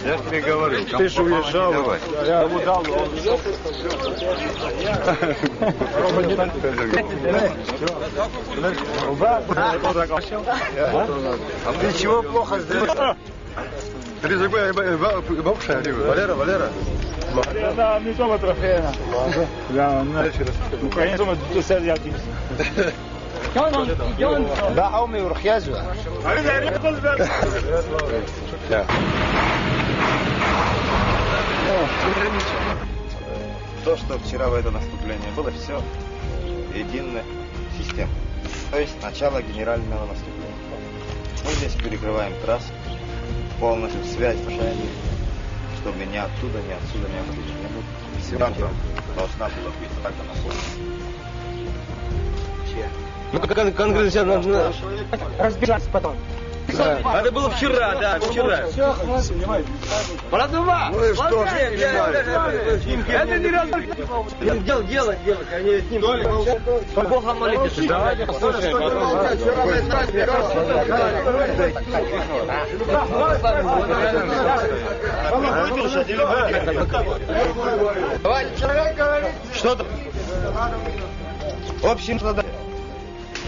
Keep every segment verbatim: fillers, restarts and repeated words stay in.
Я тебе говорю, ты же уезжал. Давай. Ты чего плохо сделал? Ты же такой, бабушка, Валера, Валера. Да, не то трофея. Да, на. Украинцам тут все взяти. Да, а у меня урхьязва. То, что вчера в это наступление было, все единая система. То есть начало генерального наступления. Мы здесь перекрываем трассу, полностью связь нарушаем, чтобы ни оттуда, ни отсюда, ни оттуда не было. Всегда должна была быть атака на флот. Ну, как кон- конкретно сейчас надо, надо- разбежаться потом. Да. Надо было вчера, да, вчера. Все, хватит. Продавай. Ну и что? Это не раз. Дело, дело, дело. Они с ним плохо молитесь. Давайте послушаем. Давайте, человек говорит. Что там? Общим задачам.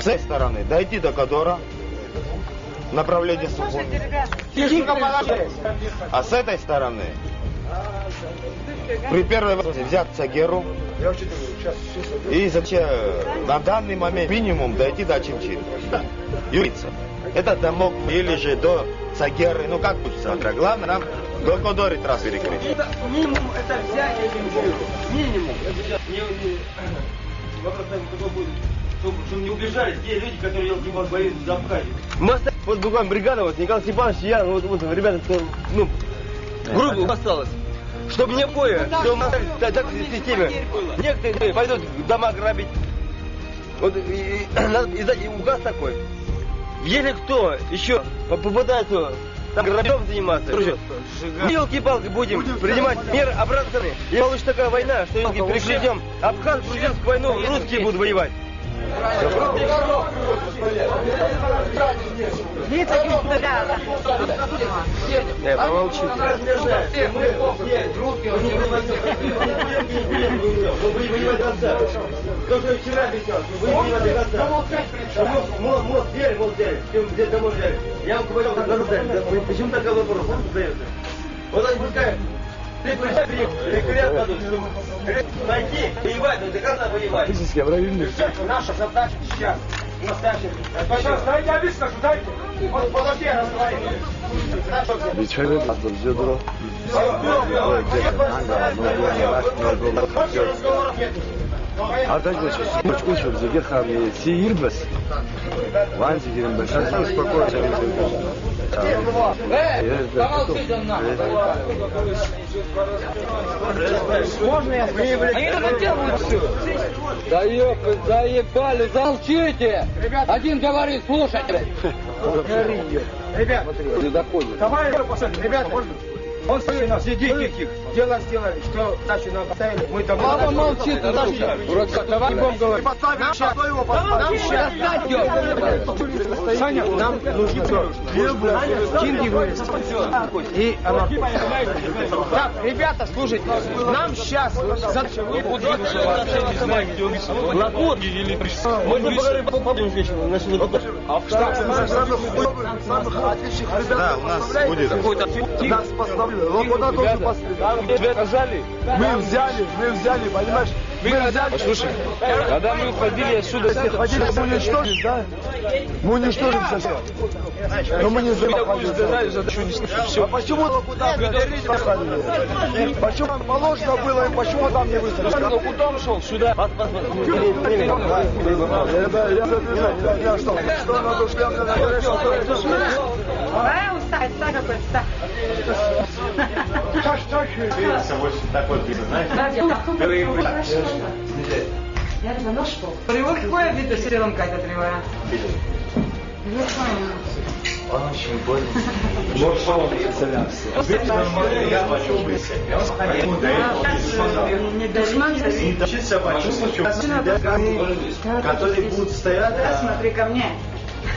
С этой стороны дойти до Кодора, направление Сухуми. А с этой стороны, при первой возможности, взять Цагеру. И зачем на данный момент минимум дойти до Ачинчин. Юрица. Это домок или же до Цагеры, ну как хочется. Главное нам до Кодоры трассу перекрыть. Минимум это взять этим. Минимум. Вопрос такой будет, чтобы, чтобы не убежали те люди, которые, елки-палки, воюют за Абхазию. Мы оста- вот буквально бригада, вот Николай Степанович, я, вот, вот ребята, кто, ну, группа осталась. Чтобы не кое, что мы остались так, так в системе. Некоторые пойдут дома грабить. Вот и, и, надо издать и указ такой. Если кто еще по- попытается там грабежом заниматься, елки-палки, будем принимать меры обратные. И получится такая война, что елки перекрестим. Абхаз-грузинскую войну, русские будут воевать. Лица не ударяют. Э, помолчи. Кто же вчера обещал, что вы не надо. Мол, мол, мол, дверь, мол, дверь. Где, где, где, мол, дверь? Я вам говорил, как надо дверь. Да, почему такой вопрос задаёте? Вот они пускай. Ты приезжай, приехал, приехал, чтобы найти, воевать, но до конца воевать. Физически, правильно? Наша задача сейчас. Настоящая. Сейчас, дайте объяснить, дайте. Вот подожди, я разговариваю. Ничего не надо, все дурак. Ардагьлацәа, схәыҷқәа зегьы хами, си ирбаз, уан зегьы рымбашьа, спокойно. Э, помолчите, он нам. Можно я? Они так и делают всё. Да ёпы, заебали, замолчите! Один говорит, слушай. Ребят, не доходит. Давай, ребят, можно? Он сидит, тихо, тихо. Дело сделали, что дачу нам поставили, мы домой. Мама, молчи, ты слушай. Давай не будем говорить. Поставили, сейчас его поставили. Саня, нам нужно деньги вывести. И она... Так, ребята, слушайте, нам сейчас... Лабут. Мы не поговорим, по- по- женщина, значит, лабут. Самых, самых отличных ребят. Да, у нас будет. Нас поставили. Лобода тоже поставили. Тебя рожали? Мы взяли, мы взяли, понимаешь? Мы взяли. Послушай, когда мы уходили отсюда, все ходили, мы уничтожили, да? Мы уничтожим совсем. Но мы не знаем, а почему Лобода, блядь, поставили? Почему там положено было и почему там не выставили? Куда он шёл? Сюда. Это я забежал. Я что? Что надо шлем на... Давай устать, так какой-то, так. Такой, знаешь? Я говорю, ну что? Привык кое-где с серым катят, Ривая. Он очень больно. Вот он, представляем себе. Я почувствовал. Ему до этого не смогла. Не тащиться, почувствовать, что ребята, которые будут стоять, да, смотри ко мне.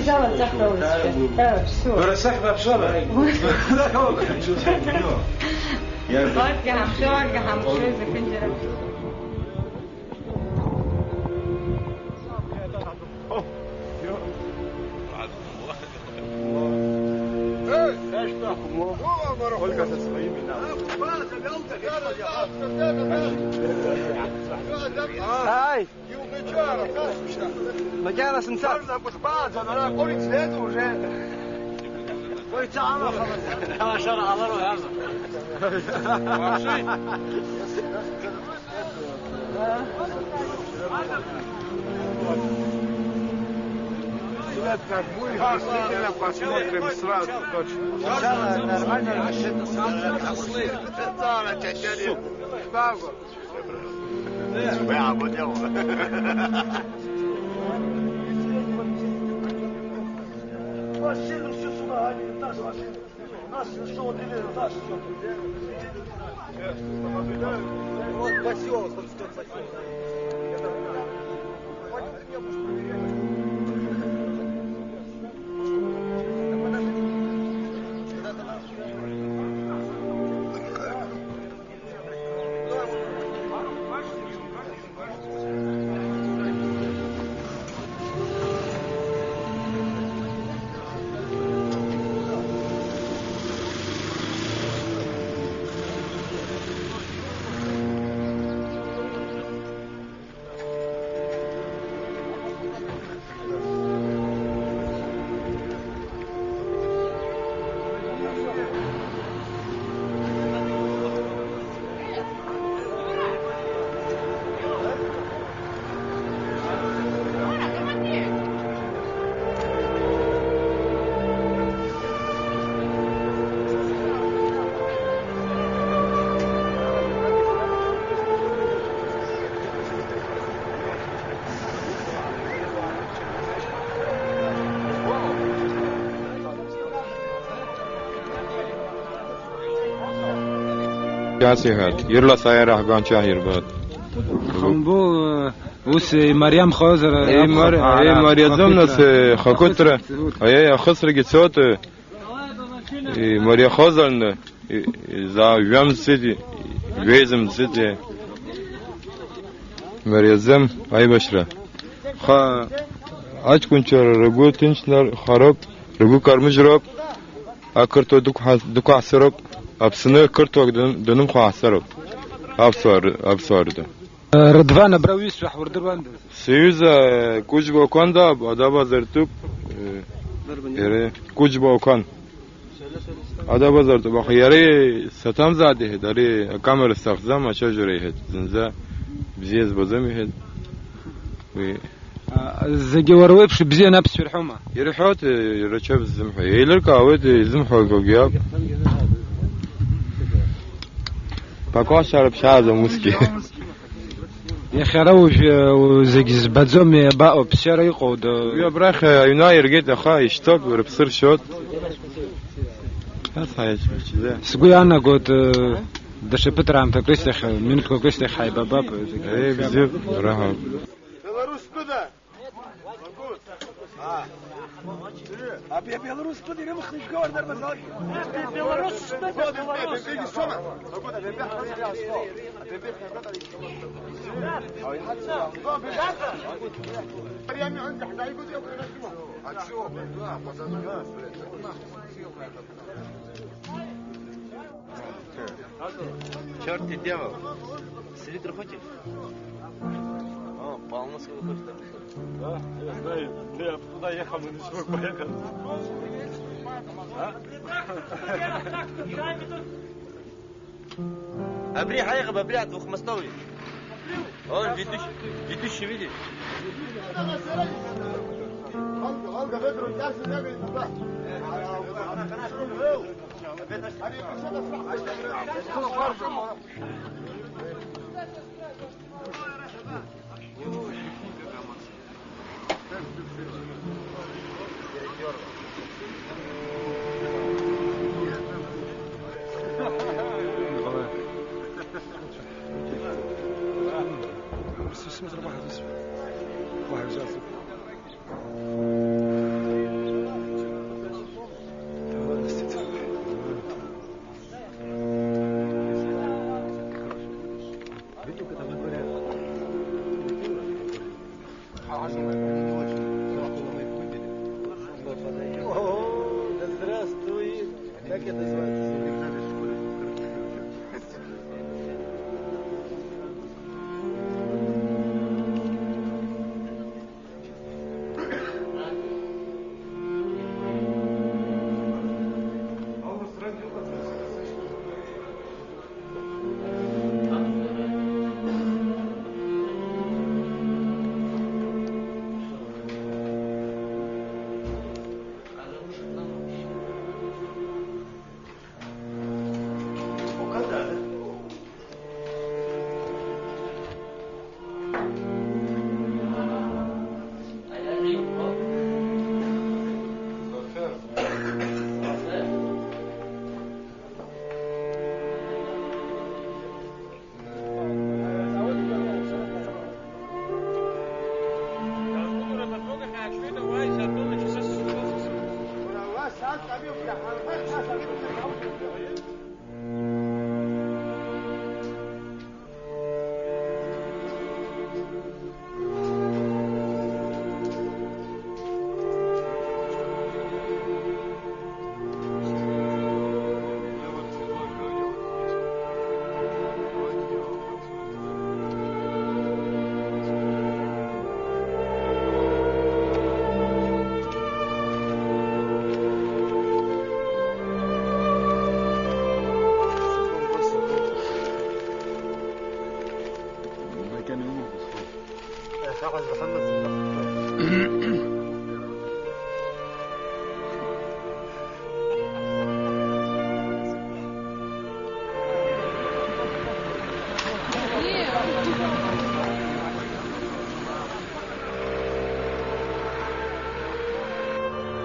Ҳаибабеижьалаӡах, Рауль, цәгьа. Э, всё. Бара сахьба аԥсуара? Ладно, ҳамшо, ладно, ҳамшо, заканчиваем. Ай! Макьана сымцар. Лашара ҟалароуп, иарбан? Ребят, как будет, действительно посмотрим сразу, точно. Нормально. Браво. Машину всю сюда, Али, тащи машину. Нас что, вот или тащи, что? Вот посёлок, вот что посёлок. Иацеиҳәеит, ирла сааира ҳгәанчаҳирбоит. Хамбул, ус имариамхозар, имариаӡам, нас, хақәиҭра, аиеи, ахысрагьы цоит, имариахозарны, и-, и-, за-, жәамзцит, и-, жәеизымҵит, имариаӡам аибашьра. Аха аҷкәынцәа ргәы ҭынчны хароуп, ргәы кармыжьроуп, ақырҭуа дықәҳа-, дықәаҳцароуп, Аԥсны ақырҭуа дын-, данымхәаҳцароуп, аԥсуаа ры-, аԥсуаа рыда. Рыдван, абра уҩызцәа ҳурдыруандаз? Сҩыза, э, Кәыџьба Окәанда, Адабазартәуп, э, иара Кәыџьба Окәан. Адабазартәуп, аха иара саҭамзааит иҳәеит, ари акамера сҭахӡам, ачаџьара иҳәеит, зынӡа бзиа збаӡом иҳәеит. Уи. А, зегьы уара уеиԥш ибзианы аԥсшәа ирҳәома? Ирҳәоит, э, рацәа бзымҳәа. Еилыркаауеит, изымҳәо акгьы иоуп. Пока шарап шаазам усгьы. Иахьа ара уажә, э, зегь збаӡом, иабаҟоу, ԥсшьара иҟоу, д-, Уи абрахь аҩны ааиргеит, аха ишьҭоуп, рыԥсы ршьоит. Ацҳа, иаҽԥыҽӡа. Сгәы иаанагоит, э, даҽа ԥыҭраамҭак рышьҭахь, минуҭқәак рышьҭахь ҳаибабап, зегь. Еи, бзиоуп, раҳауп. Беларусь быда! Абри абеларус быда ирымхны ижәго уара дарбан залгьы? Абри абеларус быда, абеларус. Черт и дьявол. Селитра хочешь? О, полно всего хочешь, да? Да, я знаю. Ты туда ехал, мы ничего поехал. А? Абри ҳаиӷьуп, абри а двухмостовый. Он ведущий, ведущий, видишь? О, да здравствует! Как это называется?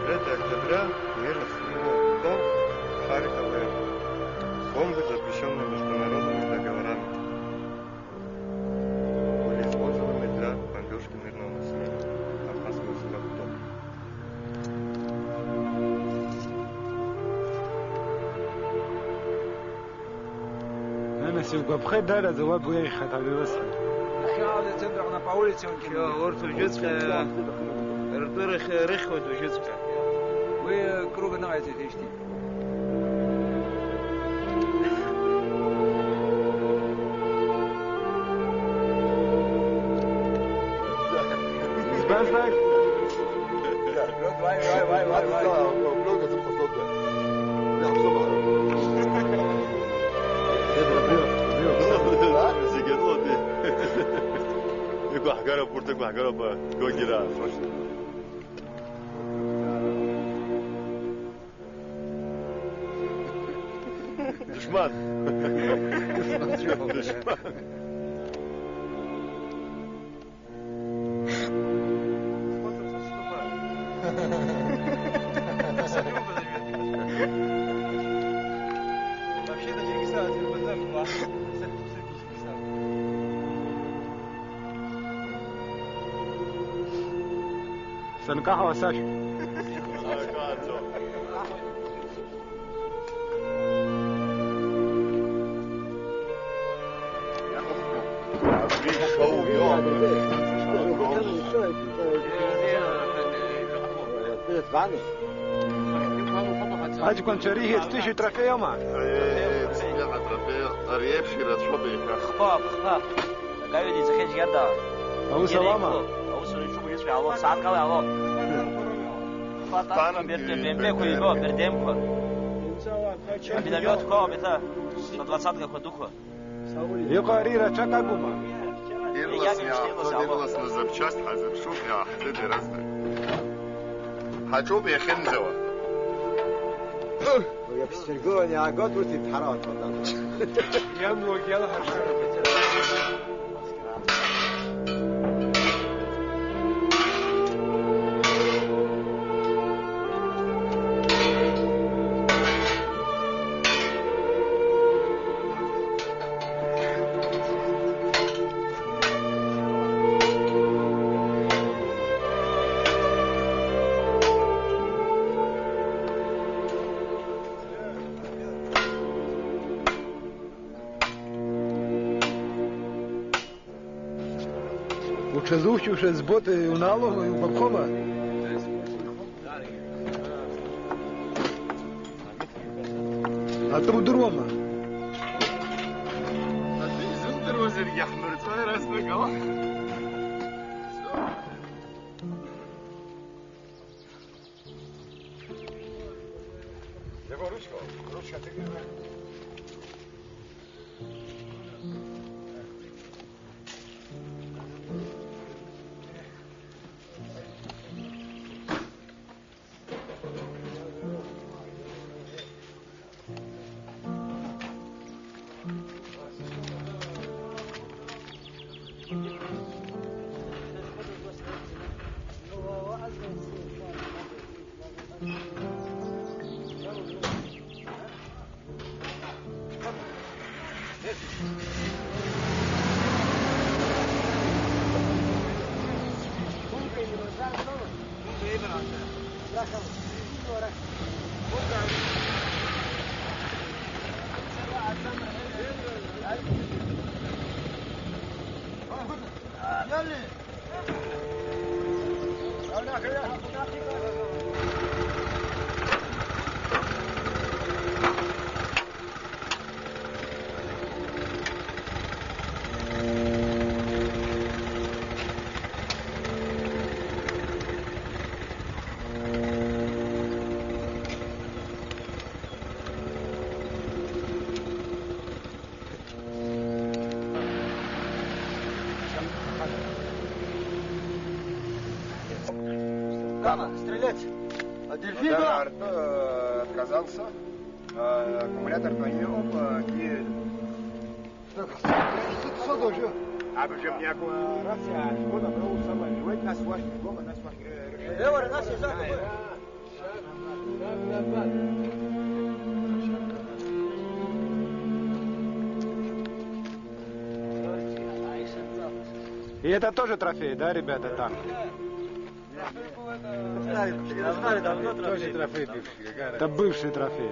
Третьего октября мирно сменил дом Харькова. Бомбы, запрещённые международными договорами, были использованы для бомбёжки мирного населения Абхазского государства. Нана, сигәаԥхеит, даара, уаб уи аихаҭа абилысра. Урҭ уажәыҵәҟьа ртәы рых-, рыхьуеит уажәыҵәҟьа. Уи круг аныҟаиҵеит ижьҭеи. Избанзар? Зегьы анылатәеи. Иқәаҳгароуп, урҭ ықәаҳгароуп, Гогира. Душман. Душман. Санкаҳауа сашәа. Аӡә концәа рихьӡ тышьу трофеиоума? Ари еиԥш ирацәоуп еиҳа. Хԥа, хԥа. Акаҩы дизахьеит жьгьарда. Аус ауама? Аус уаҩ иҿы уҩызцәа иаало, сааҭк ала иаало. Танк Бердем-, Бембеқәа ибо, Бердемқәа. Аминомётқәа ауп иҭа, на двадцаткақәа дуқәа. Иҟоу ари рацәак акәума? Ирласны иаҳфоит, ирласны запчасть ҳазыԥшуп, иааҳфеит иаразнак. Ҳаҿуп иахьынӡауа. Уи аԥсшәа ргыланы иаагоит, урҭ иԥҳара аҭоуҭан. Иамуагь иалаҳаршароуп. Уҽазухьушәа збоит, иунаало, иугәаԥхома? Атәы удыруама? Атәы изымдыруазаргьы иаҳмырҵәои, разнагала. Дама, стрелец! А дельфин, да? Артур, э, отказался. Э, аккумулятор твоего, э, и... Что, что, что, что, что? Абжа мне акку-, рация, что там, ну, самое, живой, нас ваш, живого, нас ваш, э, э, Эва, нас и так, да. И это тоже трофей, да, ребята, танк? Тоже трофей бывший, какая разница? Это бывший трофей.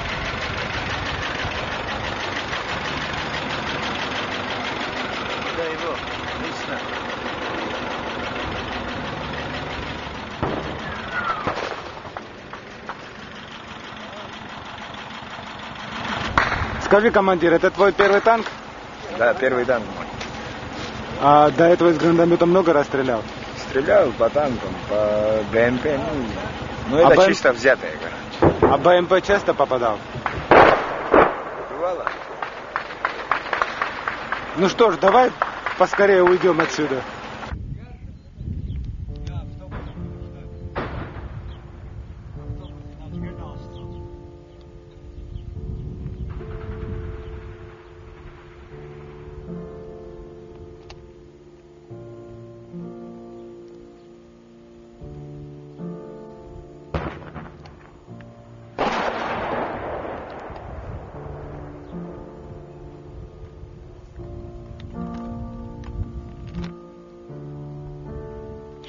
Да, его, лично. Скажи, командир, это твой первый танк? Да, первый танк мой. А до этого из гранатомета много раз стрелял? Стрелял по танкам, по Б М П, ну, ну, а это Б М чисто взятая, короче. А Б М П часто попадал? Бывало. Ну что ж, давай поскорее уйдем отсюда.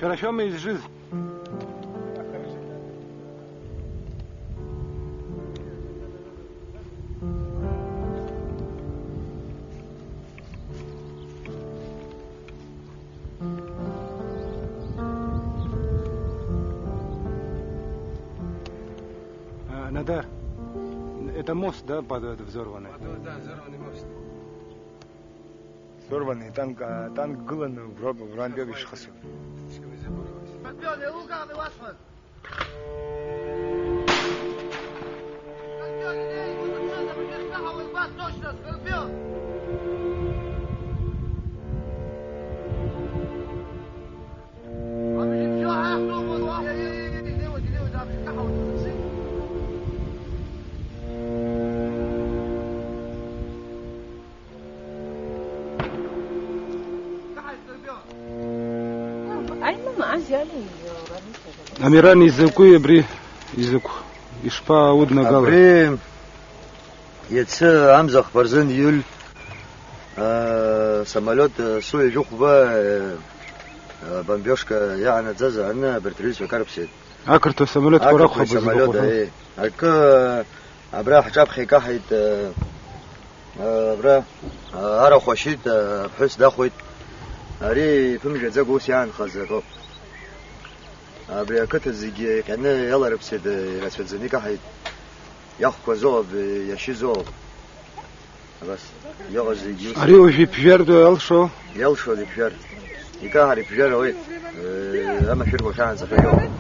Шәара шәоума изжыз? А, Надар, это мост, да, под, это взорванный? Да, да, взорванный мост. Взорванный танк, а, танк гыланы вра-, вранбег ишхасу. Амиран, изакәи абри, изакә-, ишԥауднагала? Абри иацы амза хԥа рзын июль, а, самолиот, а, Су ҩажәи хәба, а, а, бомбежка иаанаӡаз ааны абарҭ рҩызцәа карԥсеит. Ақырҭуа самолиотқәа ақырҭуа ракәхап самолиот, згәахәуа. Аи. Акы, абра ҳҿаԥхьа икаҳаит, а, а, абра, а, арахә ашьит, а, аԥҳәыс дахәеит. Ари иԥымжәаӡакәа ус иаанхаз акоуп. Абри ақыҭа зегьы иҟьаны иаларыԥсеит, ирацәаӡаны икаҳаит. Иахәқәазоуп, иашьызоуп. Абас, иҟаз зегьы ус. Ари уажә иԥжәар ду иалшо? Иалшоит иԥжәар. Икаҳар иԥжәар ауеит. Э, амашәыр гәахьаанӡа ҳәа иоуп.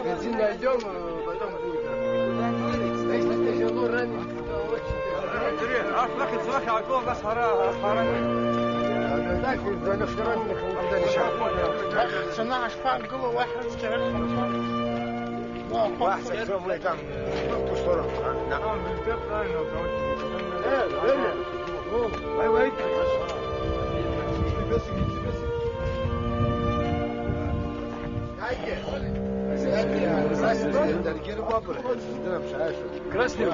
Бензин найдем, э, потом будет. Если тяжело ранить, то очень тяжело. Цена аж пар было, вахра. Вахра, мы там, э, в ту сторону, а? Да. Э, Леня! Вай, вай! Красный.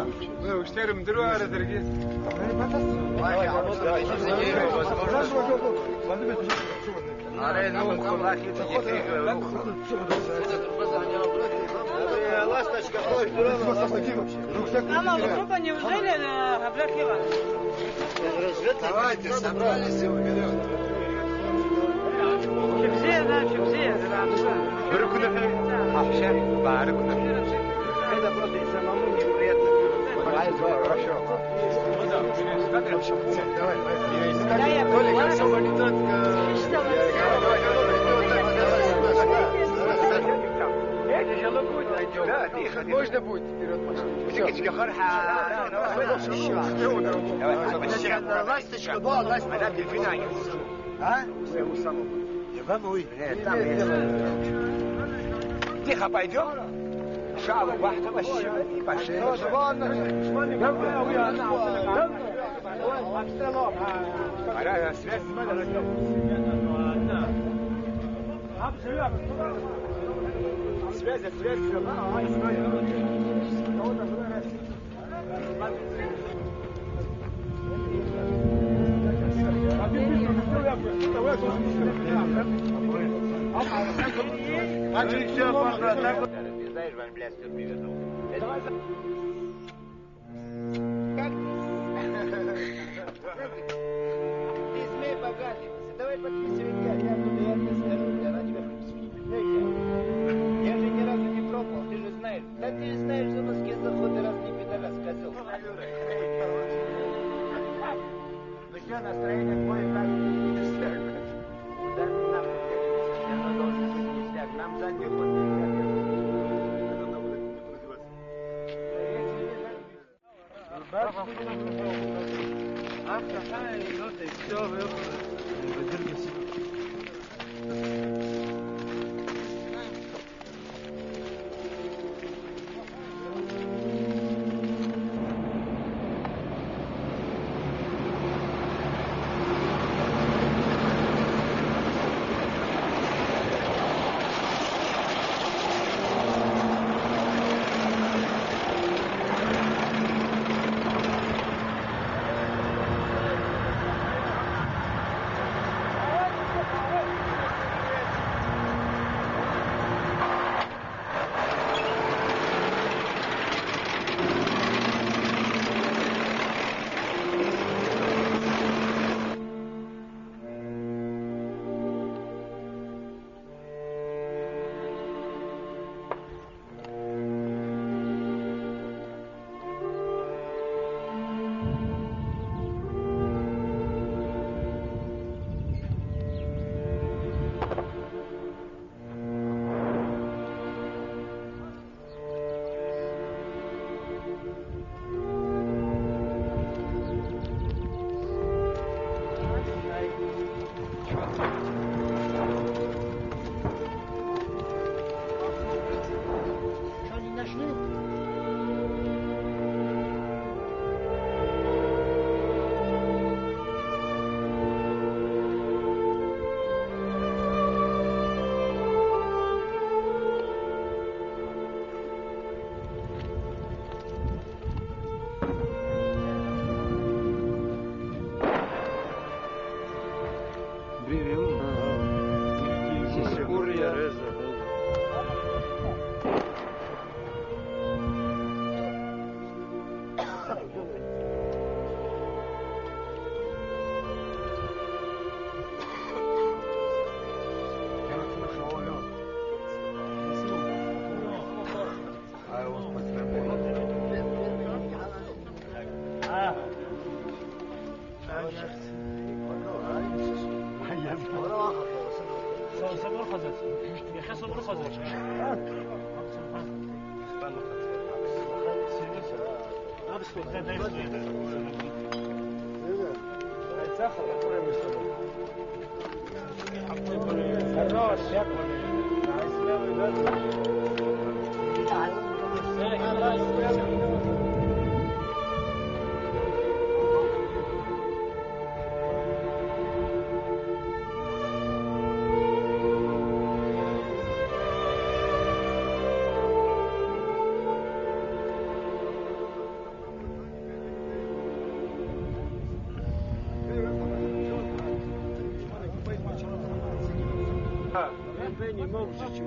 Ара ианумхо, лахь иҵегь ихигои, уқәлоит. Ласточка, ходит, Рома. Мама, группа неужели, э, Габрахила? Давайте, собрались и уберём. Шәыбзиа, да, шәыбзиа, да, да. Рықәныҳәа, ҳаҳәшьа, баарықәныҳәа. Это просто и самому неприятно. Хорошо. Можно будет вперед пошли? Всё. Ласточка, да, ласточка. А? Тихо пойдём. Шалу, вахта, пошли. Пошли. Ара, связь. Связь, связь. Ты змей богатый, давай подписывай, я, я буду, я тебе скажу, я на тебя подписываю. Я же ни разу не пробовал, ты же знаешь. Да ты знаешь, что в Москве заходы разные пидорас, козёл. Ну что, настроение твое как? Да нахуй. Нам задний ход.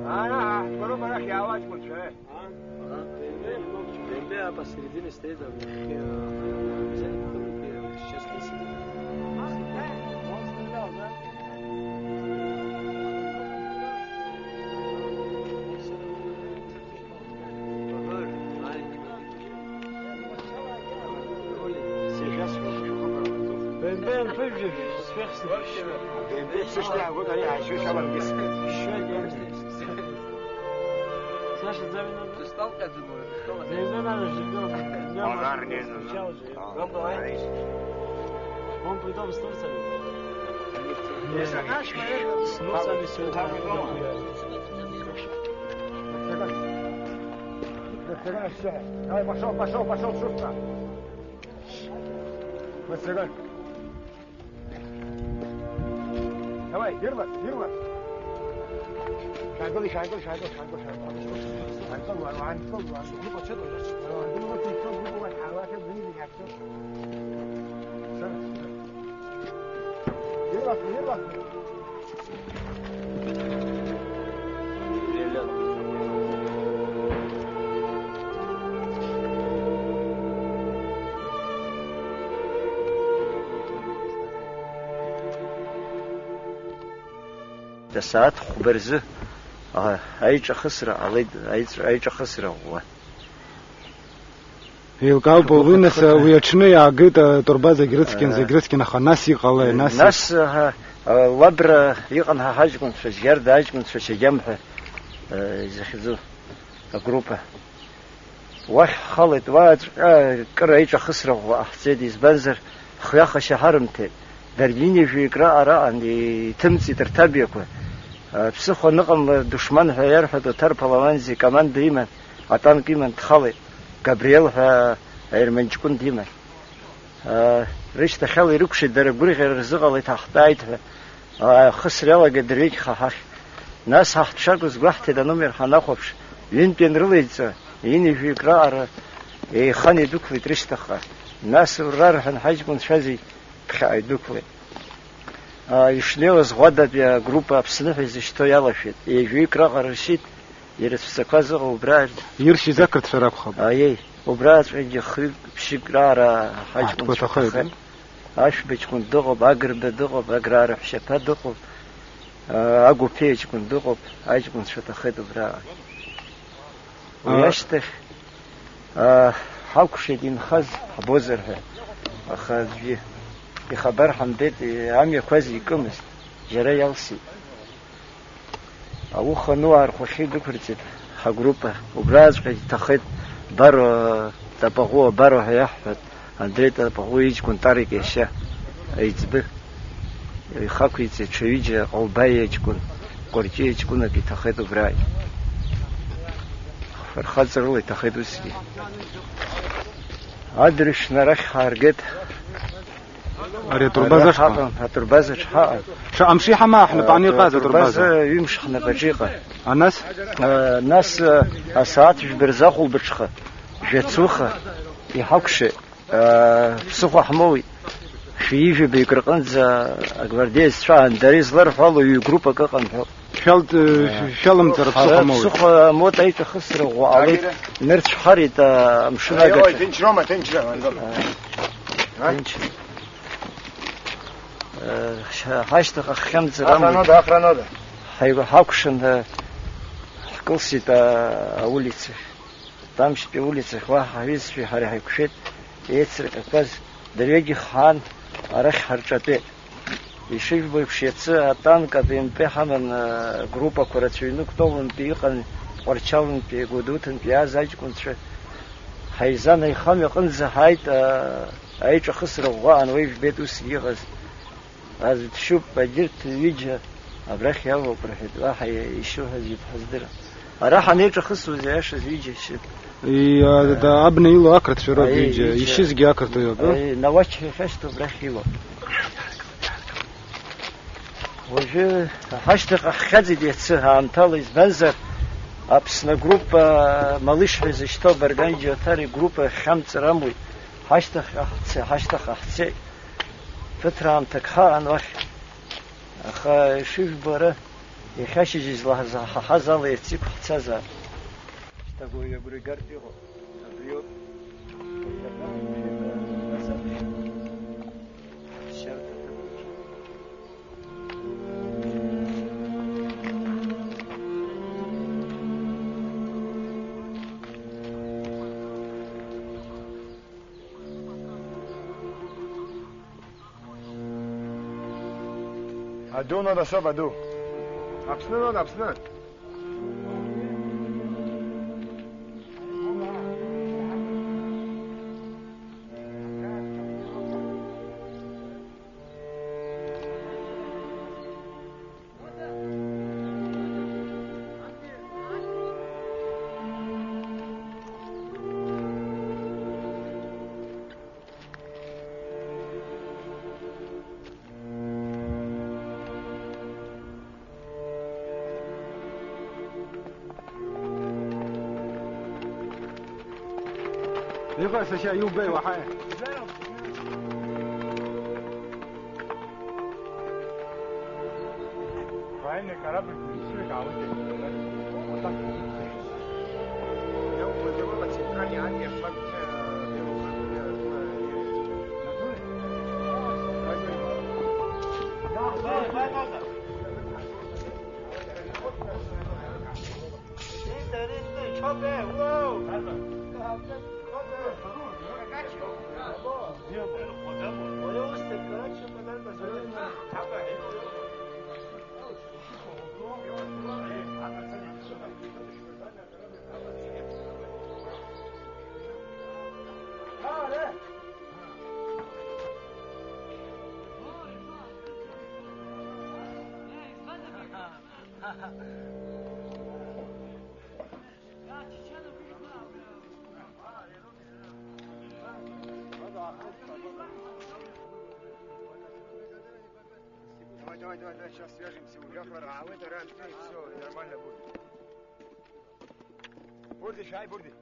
Ара, ҳаҳҭгәароуп арахь иаауа аҷкәынцәа, э? Бембе посередине стоит, а в них, э, обязательно должен быть, э, сейчас красиво. Саша, экзамен надо? Экзамен надо же, ну, ну, Он придёт с Турции. Давай, пошёл, пошёл, пошёл, шустро. Давай, бирма, бирма. Шагыл, шагыл, шагыл, шагыл, шагыл. Шагыл, ван, ван, ван, ван. Асааҭ хәба рзы, а, аиҿахысра ҟалеит, аиҿ-, аиҿахысра ӷәӷәа. Еилкаауп, уи нас, уи аҽны иаагеит, атурбазагь рыцқьан, зегь рыцқьан, аха нас иҟалеи, нас? Нас, аҳа, а, Лабра иҟан ҳа ҳаҷкәынцәа, Жьгьарда аҷкәынцәа, Чагьам ҳәа, а, изахьӡу агруппа. Уахь ҳхалеит, уаҵәҟьа кыр аиҿахысра ӷәӷәа ҟаҳҵеит, избанзар, хҩахашьа ҳарымҭеит. Даргьы ҩажәаҩык раҟара аҟан, иҭымҵит рҭабиақәа. Ԥсыхәа аныҟам, душман ҳәа иарҳәоит, Оҭар Палуанӡе икоманда иман, атанк иман дхалеит. Габриел ҳәа аерман ҷкәын диман. Рышьҭахьала ирыкәшеит, дара гәырӷьара рзыҟалеит, ҳахтааит ҳәа. Ахысра иалагеит дырҩегьых ҳахь. Нас ҳахәаԥшуа сгәаҳҭеит, аномер ҳанахәаԥш, ҩынтә ианрылеиҵа, ҩажәаҩык раҟара еихан идәықәлеит рышьҭахьҟа. Нас ура рҳәан ҳаҷкәынцәа зегь ԥхьаҟа идәықәлеит. Ишнеиуаз ӷәадатәи агруппа Аԥсны ҳәа изышьҭоу иалашәеит. Ҩажәаҩык раҟара ршьит, ирыцәцақәаз ыҟоуп убра. Иршьыз ақырҭцәа ракәхап. Аиеи, убраҵәҟьагьы хҩык, ԥшьҩык раара ҳаҷкәынцәа ҳаҭахеит, ҭахеит. Ашәба ҷкәын дыҟоуп, Агрба дыҟоуп, Аграа рыҳәшьаԥа дыҟоуп, Агәыԥеи аҷкәын дыҟоуп, аҷкәынцәа ҭахеит убраҟа. Уи ашьҭахь, ҳакәшеит инхаз ҳбозар ҳәа, аха аӡәгьы ихабар ҳамбеит, амҩақәа зикымызт, џьара иалсит. Ауха ануаа рхәахьы идәықәырҵеит ҳагруппа. Убраҵәҟьа иҭахеит Баро Тапаӷәы, Баро ҳәа иаҳҳәоит, Андреи Тапаӷәы иҷкәын Тарик иашьа аиҵбы. Ихақәиҵеит ҽа ҩыџьа Ҟалбаи иҷкәын, Кәарҷиа ҷкәынак иҭахеит убраагь. Фырхаҵарыла иҭахеит усгьы. Адырҩаҽны арахь ҳааргеит. Ари атурбазаҿ ҳаҟан, атурбазаҿ ҳаҟан. Шаҟа мшы иҳама ҳнапаҟны иҟаз атурбаза? Атурбаза ҩымш ҳнапаҿы иҟан. А нас? А, нас, а, асааҭ жәба рзы ахәылбыҽха, жәацуха иҳакәшеит. А, ԥсыхәа ҳмоуит. Шәи жәабаҩык рҟынӡа агвардееццәа аан, дара изларҳәало ҩ-группак ыҟан ҳәа. Шәалт-, э, шәалымҵыр ҳара аԥсыхәа моуит. Аԥсыхәа мот аиҿахысра ӷәӷәа ҟалеит, нырцә ҳарит, а, амшын агаҿа. Ҭынч роума, ҭынч роума. А? Ҭынч. Э, ҳа-, ҳашьҭахь ҳхьымӡар амуит. Охранода, охранода. Ҳаигәа ҳакәшан, э, ҳкылсит, а, аулицахь. Тамшьтәи аулицахь уа ҳҩызцәеи ҳареи ҳаиқәшәеит, еицырҟьақәаз дырҩегьых ҳаан, арахь ҳарҿатәеит. Ишыжәбо еиԥш, иацы атанк, а Б М П ҳаман, а, группақәа рацәаҩнык Товынтәи иҟан, Тҟәарчалынтәи, Гәдоуҭантәи иааз аҷкәынцәа. Ҳаизан аихамҩа аҟынӡа ҳааит, аа, аиҿахысра ӷәӷәа аан, уи жәбеит усгьы иҟаз. Аӡә дшьуп, егьырҭ ҩыџьа абрахь иалоуп рҳәеит, уаҳа ишьу ҳәа аӡәы ҳаздырам. Ара ҳанеиҿахысуаз иашаз ҩыџьа шьып. И, а, да, абна илоу ақырҭцәа роуп. Аи, ҩыџьа, ҩыџьа. Ишьызгьы ақырҭуа иоуп, э? Аи, Науач ҳәа ихьашьҭоуп, абрахь илоуп. Уажәы ҳашьҭахьҟа ҳхьаҵит иацы аамҭала, избанзар, Аԥсны агруппа Малыш ҳәа изышьҭоу Барган Џьоҭар игруппа хьамҵыр амуит. Ҳашьҭахьҟа ҳцеит, ҳашьҭахьҟа ҳцеит. Ԥыҭраамҭак ҳаҟан уахь. Аха ишыжәбо ара, иахьашьыжьыз лаҳзаҳаҳаз ала иацы иқәҳцазаап. Шьҭа уаҩы агәра игартә иҟоуп. Абриоуп. Ҳшьарҭа ҭыԥ. Адәы уноуп, асоуп, адәы. Аԥсны уноуп, Аԥсны. Иҟои, сашьа, иубеи, уаҳаи? Военный корабль, вот так. Я уплыву по центральной армии, флаг, э, беру, флаг, э, э, Давай, давай, давай, давай, сейчас свяжемся, уже охрана. А вы это раньше, всё, нормально будет. Бурди, шай, бурди.